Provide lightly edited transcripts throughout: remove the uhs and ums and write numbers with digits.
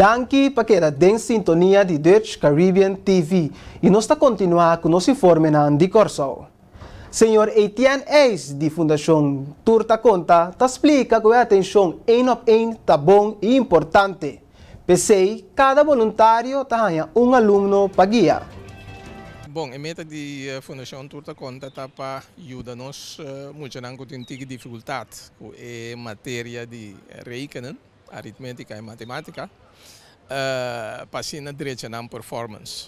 Danki pa keda den sintonia di Dutch Caribbean TV i nos ta kontinuá ku nos informenan di Kòrsou. Señor Etienne Eis di Fundashon Tur Ta Konta ta splika ku e atenshon één op één ta bon i importante. P'esei kada boluntario ta haña un alumno pa guia. Bon, e meta di Fundashon Tur Ta Konta ta pa yuda nos muchanan ku tin tiki difikultat ku e materia di rekenen, aritmétika i matemátika, pa asina drecha nan performance.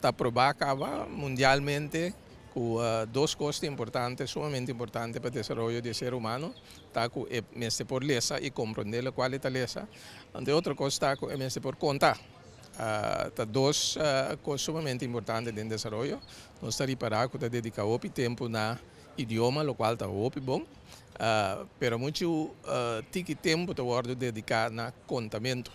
Ta probá kaba mundialmente ku dos kos ta importante, sumamente importante pa desaroyo di e ser humano, ta ku e mester por lesa i komprondé lokual e ta lesa, anto e otro kos ta ku e mester por konta. Ta dos kos sumamente importante den desaroyo. Nos ta ripará ku ta dediká hopi tempu na idioma, lokual ta hopi bon, pero muchu tiki tempu ta wòrdu dediká na kontamentu.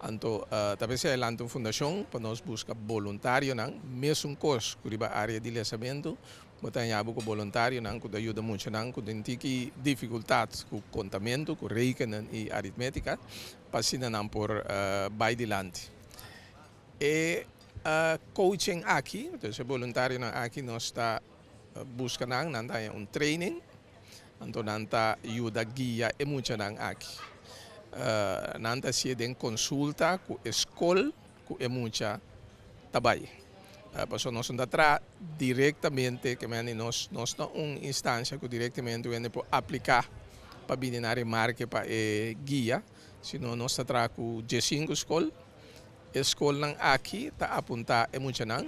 Anto ta p'esei a lanta un fundashon pa nos buska boluntarionan, mesun kos ku riba área di lesamentu, bo ta haña bo ku boluntarionan ku ta yuda muchanan ku tin tiki difikultat ku kontamentu, ku rekenen i aritmétika, pa asina nan por bai dilanti. E coaching aki, dus e boluntarionan aki nos ta buska nan, nan ta haña un training. Anto nan ta yuda guia e muchanan aki. Nan ta hasié den konsulta ku e skol ku e mucha ta bai. Pasobra nos no ta traha direktamente, ke mende nos nos ta un instansia ku direktamente wende por apliká pa bini na remarke pa e guia, sino nos ta traha ku diesinku skol. E skolnan aki ta apuntá e muchanan,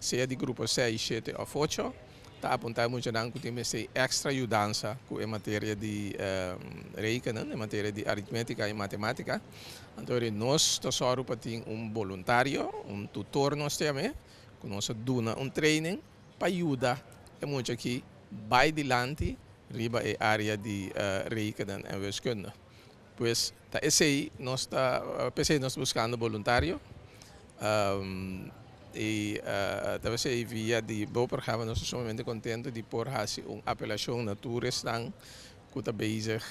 sea di grupo seis, shete òf ocho, ta apuntá e muchanan ku tin mester èkstra yudansa ku e materia di rekenen, e materia di aritmétika i matemátika. Anto ora nos ta sòru pa tin un boluntario, un tutor nos ta yam'é, ku nos a duna un training pa yuda e mucha aki bai dilanti riba e área di rekenen en wiskunde. Pues ta esei nos ta p'esei nos ta buskando boluntario i ta p'esei via di bo programa nos ta sumamente kontento di por hasi un apelashon na tur esnan ku ta bezig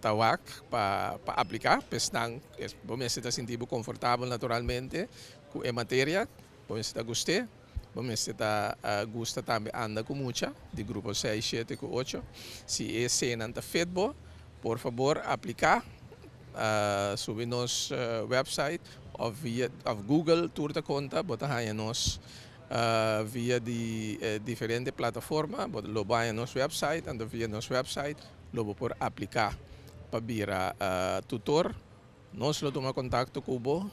ta wak pa pa apliká. P'esnan bo mester ta sinti bo konfortabel naturalmente ku e materia, bo mester ta gust'é. Bo mester ta gusta tambe anda ku mucha di grupo seis, shete ku ocho. Si e senan ta fit bo, por fabor apliká. Subi nos website òf via òf Google tur ta konta. Bo ta haña nos via di diferente plataforma. Bo lo bo haña nos website, anto via nos website lo bo por apliká pa bira tutor. Nos lo tuma kontakto ku bo,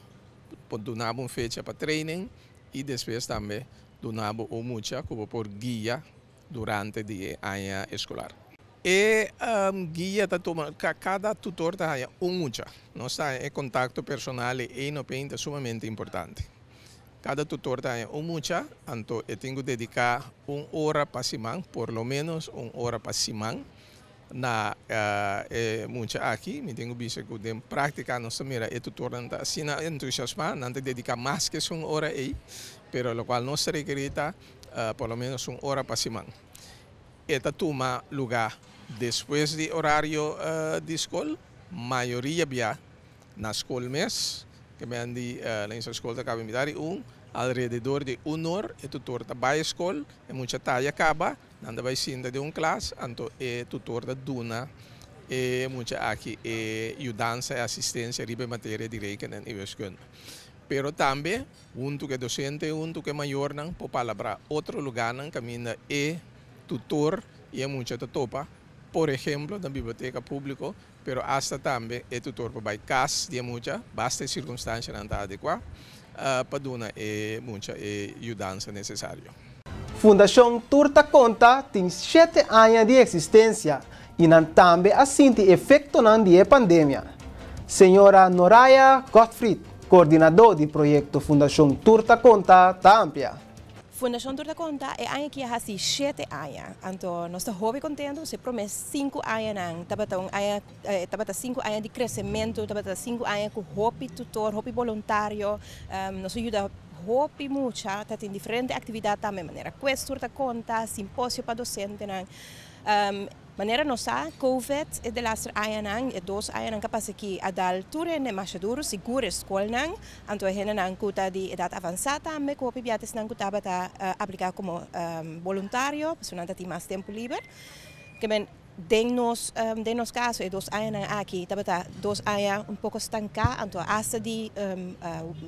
por duna bo un fecha pa training i despues tambe duna bo un mucha ku bo por guia durante di e aña eskolar. E guia ta tuma, kada tutor ta haña un mucha. Nos ta haña e kontakto personal i één op één ta sumamente importante. Kada tutor ta haña un mucha, anto e tin ku dediká un ora pa siman, por lo ménos un ora pa siman, Na e mucha aki, mi tin ku bisa ku den práktika nos ta mira e tutornan ta asina entusiasmá, nan ta dediká mas ku esun ora ei, pero lokual nos ta rekerí ta por lo ménos un ora pa siman. E ta tuma lugá despues di orario di skol, mayoria bia na skol mes, ke men di na skol ta kaba mitad di un, alrededor di un or e tutor ta bai skol, e mucha taya kaba, Nan ta bai sinta den un klas, anto e tutor ta duna e mucha aki e yudansa, e asistensia riba e materia di rekenen i wiskunde. Pero tambe huntu ku e dosente, huntu ku e mayornan por palabrá otro lugánan kaminda e tutor i e mucha ta topa, por ehemplo na biblioteka públiko, pero asta tambe e tutor por bai kas di e mucha, basta e sirkunstanshanan ta adekuá, pa duna e mucha e yudansa nesesario. Fundashon Tur Ta Konta tin shete aña di eksistensia i nan tambe a sinti efektonan di e pandemia. Señora Noraya Gottfried, koordinadó di proyekto Fundashon Tur Ta Konta ta amplia. Fundashon Tur Ta Konta e aña aki a hasi shete aña, anto nos ta hopi kontentu, e promé sinku añanan tabata un aña tabata sinku aña di kresementu, tabata sinku aña ku hopi tutor, hopi boluntario, nos a yuda hopi mucha, ta tin diferente aktividat tambe manera Kues Tur Ta Konta, simposio pa dosentenan. Manera nos sa, COVID e de laatste añanan, e 2 añanan ku a pasa aki, a dal tur hende masha duru, sigur skolnan, anto hendenan ku ta di edat avansá tambe, ku hopi bia ta esnan ku tabata apliká komo voluntario, pasobra nan tin mas tempu liber. Ke men den nos kaso e 2 añanan aki tabata 2 aña un poko stanká, anto hasta di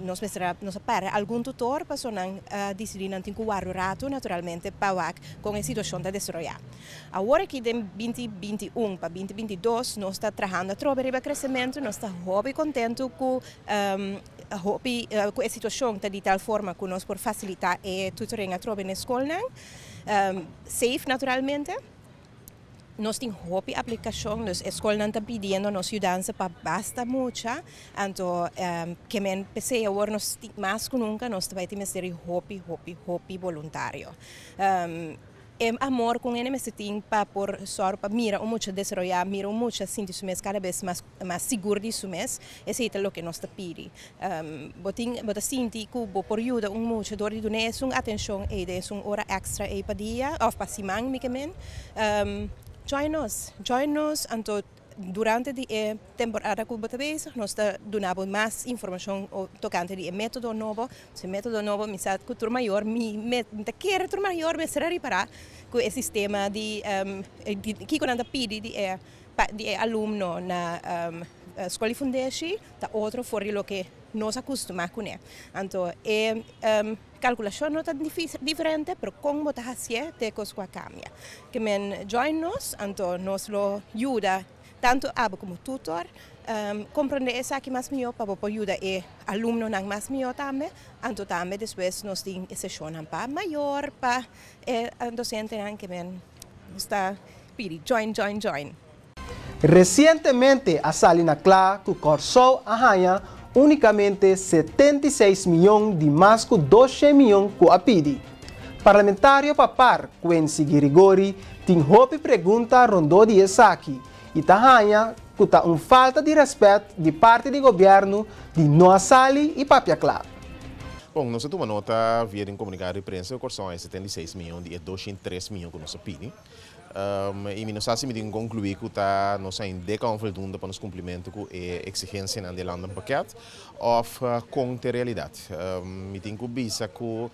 nos mester nos para algun tutor pasobra nan disidí nan tin ku warda ratu, naturalmente, pa wak kon e situashon ta desaroyá. Awor aki den 2021 pa 2022 nos ta trahando trobe riba kresementu, nos ta hopi kontentu ku hopi ku e situashon ta di tal forma ku nos por fasilitá e tutoring atrobe na skolnan. Safe, naturalmente. Nos tin hopi aplikashon, dus skolnan ta pidiendo nos yudansa pa basta mucha, anto ke men p'esei awor nos mas ku nunka nos ta bai tin mester hopi, hopi, hopi voluntario. E amor ku hende mester tin pa por sòru pa mira un mucha desaroyá, mira un mucha sinti su mes kada bes mas sigur di su mes, esei ta loke nos ta pidi. Bo tin, bo ta sinti ku bo por yuda un mucha dor di dun'é un atenshon ei des un ora èkstra ei pa dia òf pa siman, mi ke men. Join nos, join nos, anto durante di e temporada ku bo ta bezig, nos ta duna bo mas informashon tokante di e método nobo. E método nobo, mi sa ku tur mayor, mi ta kere tur mayor mester a ripará ku e sistema di kiko nan ta pidi di e alumno na Skol di Fundeshi ta otro for di loke nos a kustumá kuné. Anto e kalkulashon no ta diferente, pero kon bo ta hasié ta e kos ku a kambia. Ke men join nos, anto nos lo yuda tantu abo komo tutor komprondé esaki mas mihó pa bo por yuda e alumnonan mas mihó tambe. Anto tambe despues nos tin e seshonnan pa mayor, pa e dosentenan. Ke men ta pidi join, join, join. Resientemente a sali na kla ku Kòrsou a haña únikamente 76 mion di mas ku 12 mion ku a pidi. Parlamentario pa PAR, Quincy Girigorie, tin hopi pregunta rondó di esaki i ta haña ku ta un falta di rèspèt di parti di gobièrnu di no a sali i papia kla. Bon, nos a tuma nota via un komunikado di prensa ku Kòrsou 76 mion di 203 mion ku nos a pidi. I mi no sa si mi tin konkluí ku ta nos a indeka onvoldoende pa nos kumplimentu ku e eksigensianan di landenpakket òf kon ta realidat. Mi tin ku bisa ku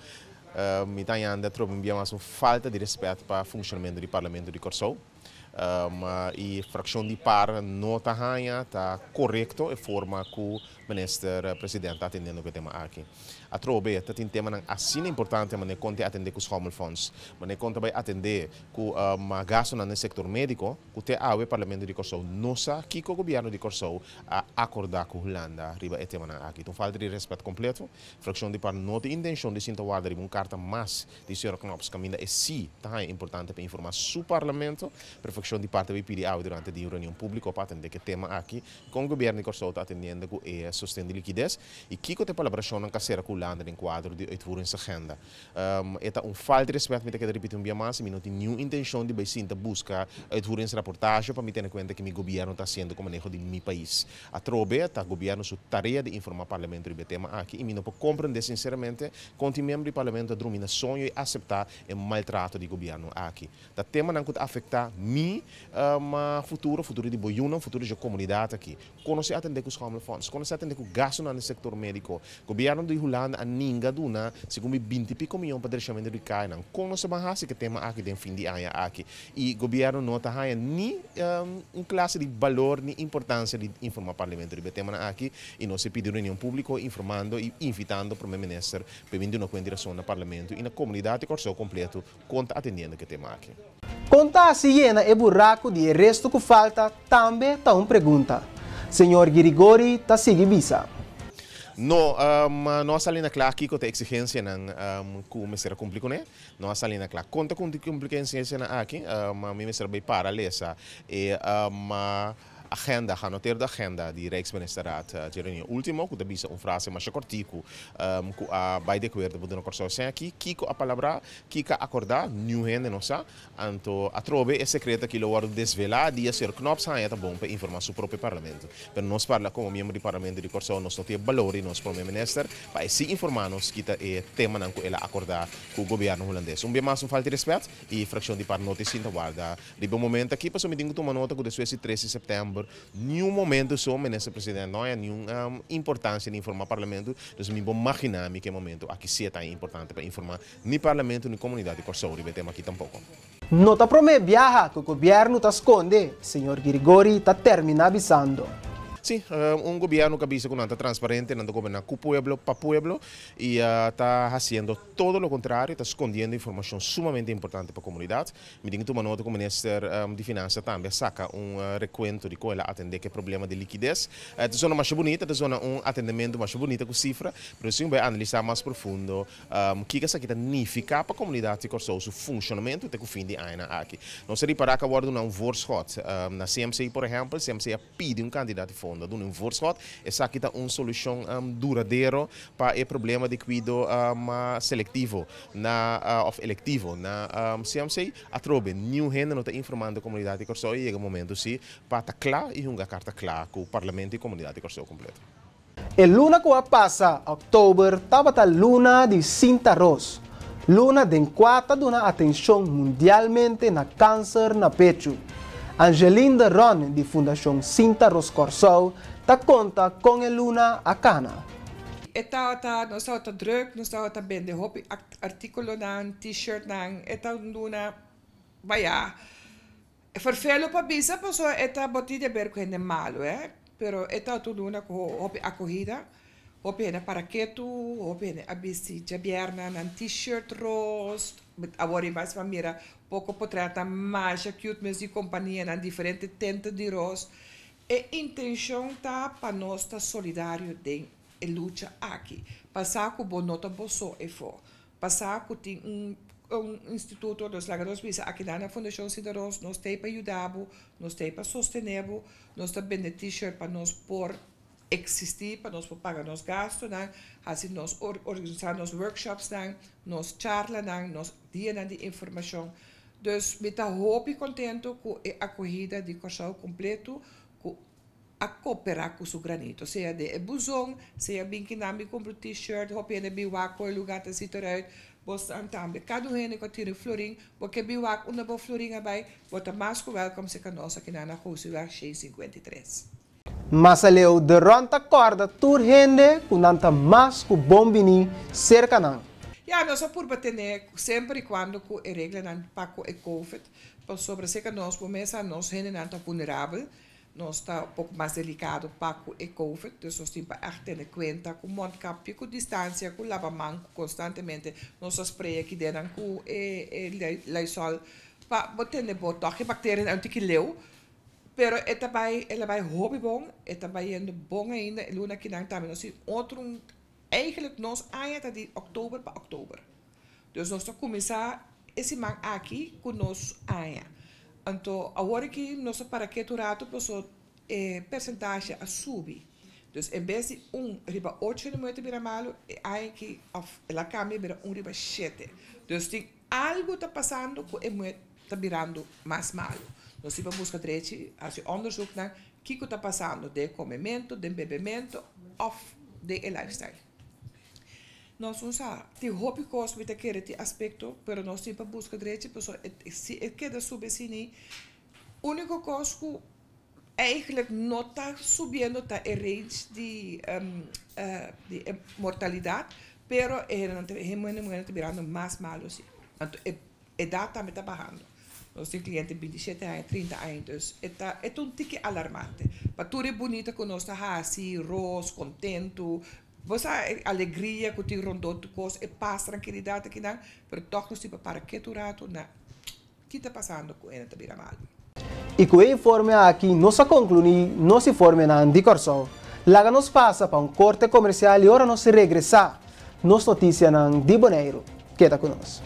mi ta anda trobe un bia mas un falta di rèspèt pa funshonamentu di parlamento di Kòrsou. I frakshon di PAR no ta haña ta korekto e forma ku minister presidente ta atendiendo ku e tema aki. Atrobe, ta tin temanan asina importante manera kon ta atendé ku schommelfonds, manera kon ta bai atendé ku gastonan den sektor médiko, ku te awe parlamento di Kòrsou no sa kiko gobièrnu di Kòrsou a akordá ku Hulanda riba e temanan aki. Un falta di rèspèt kompleto. Frakshon di PAR no tin intenshon di sinta warda riba un karta mas di señor Knops kaminda e si ta importante pa informá su parlamento. Pero frakshon di PAR ta pidi awe durante di un reunion públiko pa atendé ku e tema aki kon gobièrnu di Kòrsou ta atendiendo ku e sosten di likides i kiko ta e palabrashonnan ku a sera ku Hulanda den kuadro di uitvoeringsagenda. E ta un falta di rèspèt, mi ta keda ripití un bia mas, mi no tin ningun intenshon di bai sinta buska uitvoeringsrapportage pa mi tene kuenta ku mi gobièrnu ta hasiendo ku maneho di mi pais. Atrobe, ta gobièrnu su tarea di informá parlamento riba e tema aki i mi no por komprendé sinseramente kon tin miembro di parlamento a drumi na soño i aseptá e maltrato di gobièrnu aki. Ta temanan ku ta afektá mi futuro, futuro di bo yunan, futuro di komunidat aki. Kon nos ta atendé ku schommelfonds, kon nos ta atendé ku gastonan den sektor médiko. Gobièrnu di Hulanda a ninga duna segun mi 20 i piko mion pa drechamentu di kayanan. Kon nos ta ban hasi ku e tema aki den fin di aña aki? I gobièrnu no ta haña ni un klase di balor ni importansia di informá parlamento riba e temanan aki i nos a pidi reunion públiko informando i invitando promé minister pa bin duna kuenta i rason na parlamento i na komunidat di Kòrsou kompleto kon ta atendiendo ku e tema aki. Kon ta hasi yena e buraku di e resto ku falta tambe ta un pregunta. Señor Girigorie ta sigui bisa. No, no a sali na kla kiko ta e eksigensianan ku mester a kumpli kuné. No a sali na kla kon ta kumpli ku e eksigensianan aki. Mi mester bai para lesa e. agenda, genoteerde agenda di Rijksministerraad di reunion último, ku ta bisa un frase masha kòrtiku ku a bai di akuerdo pa duna Kòrsou esei aki, kiko a palabrá, kiko a akordá, niun hende no sa. Anto atrobe e sekreto aki lo wòrdu desvelá dia señor Knops haña ta bon pa informá su propio parlamento. Pero nos parla komo miembro di parlamento di Kòrsou nos no tin e balor di nos prome minister pa e si informá nos kita e temanan ku el a akordá ku gobièrnu hulandes. Un bia mas un falta di rèspèt i frakshon di par no tin sinta warda riba e momento aki pasobra mi tin ku tuma nota ku despues di tres di sèptèmber niun momento so minister president no haña niun importansia di informá parlamento. Dus mi por maginá mi ku e momento aki si e ta importante pa informá Ni Parlamento ni komunidat di Kòrsou riba e tema aki tampoko. No ta promé biaha ku gobièrnu ta skonde, señor Girigori ta terminá bisando. Sí, un gobièrnu ku a bisa ku nan ta transparente, nan ta goberná ku pueblo, pa pueblo, i ta hasiendo todo lo kontrario, ta skondiendo informashon sumamente importante pa komunidat. Mi tin ku tuma nota ku minister di Finansa tambe a saka un rekuento di kon el a atendé ku e problema di likides. Ta zona masha bunita, ta zona un atendementu masha bunita ku sifra, pero si un bai analisá mas profundo, Kiko esaki ta nifiká pa komunidat di Kòrsou su funshonamentu te ku fin di añanan aki? Nos a ripará ku a wòrdu duna un voorschot. Na CMC por ehèmpel, CMC a pidi un kantidat di fondo, a duna un voorschot. Esaki ta un solushon duradero pa e problema di kuido selektivo na òf elektivo na CMC. Atrobe, niun hende no ta informando komunidat di Kòrsou i yega momentu si pa ta kla i hunga karta kla ku Parlamento i komunidat di Kòrsou kompleto. E luna ku a pasa, òktober, tabata luna di Sinta Ros, luna den kua ta duna atenshon mundialmente na kanser na pechu. Angeline de Ron di Fundashon Sinta Ros Kòrsou ta konta kon e luna a kana. E tabata, nos tabata druk, nos tabata bende hopi artíkulonan, t-shirtnan, e ta un luna baya. Ferfelu pa bisa pasobra e ta bo tin di haber ku hende malu eh, pero e ta otro luna ku hopi akohida, hopi hende a para ketu, hopi hende a bisti djabièrnè nan t-shirt ros, awor i mas bo a mira poko potretnan masha cute mes di kompanianan diferente tente di ros. E intenshon ta pa nos ta solidario den e lucha aki, pa sa ku bo no ta bo so efo, Pa sa ku tin un un instituto, nos laga nos bisa akinan na Fundashon Sidaros, nos ta ei pa yuda bo, nos ta ei pa sostené bo, nos ta bende t-shirt pa nos por eksistí, pa nos por paga nos gastunan, hasi nos organisá nos workshopsnan, nos charlanan, nos dianan di informashon. Dus mi ta hopi kontentu ku e akohida di Kòrsou kompletu ku a koperá ku su granito, sea den e buzon, sea bin kinan bin kumpra un t-shirt, hopi hende bin wak kon e lugá ta sita eruit, bosnan tambe, kada un hende ku a tira un florin, bo ke bin wak unda bo florin a bai, bo ta mas ku wèlkòm serka nos akinan na Gosiweg 653. Mas aleu De Ron ta kòrda tur hende ku nan ta mas ku bon bini serka nan. Ya, nos a purba tene semper i kuando ku e reglanan pa ku e covid, pasobra serka nos bo mesa nos hendenan ta vulnerabel, Nos ta un poko mas delikado pa ku e covid, dus nos tin pa ègt tene kuenta ku mondkapje, ku distansia, ku laba man ku konstantemente nos ta spray aki den ku e Lysol pa bo tene bo tòg e bakterianan un tiki leu. Pero e ta bai el a bai hopi bon, e ta bayendo bon ainda, e luna akinan tambe nos tin otro un, eigenlijk nos aña ta di òktober pa òktober. Dus nos ta kuminsá e siman aki ku nos aña. Anto awor aki nos ta para ketu ratu paso e persentahe a subi. Dus en bes di un riba ocho hende muhé ta bira malu, e aña aki òf el a kambia bira un riba shete. Dus tin algu ta pasando ku e muhé ta birando mas malu. Nos tin pa buska drechi, hasi òndersuknan kiko ta pasando den e komementu, den bebementu òf den e lifestyle. Nos un sa tin hopi kos mi ta kere tin aspekto, pero nos tin pa buska drechi pasobra e si e keda subi asini, uniko kos ku eigentlik no ta subiendo ta e range di di e mortalidat, pero e hendenan ta e hende muhernan ta birando mas malu si. Anto e edat tambe ta bahando. Nos tin kliente 27 aña, 30 aña, dus e ta e ta un tiki alarmante. Pa tur e bunita ku nos ta hasi, ros, kontentu, Bo sa e alegria ku tin rondó tur kos, e pas, trankilidat akinan, pero tòg nos tin pa para ketu ratu na ki ta pasando ku hende ta bira malu. I ku e informe aki nos a konkluí nos informenan di Kòrsou. Laga nos pasa pa un korte komersial i ora nos regresá, nos notisianan di Boneiru. Keda ku nos.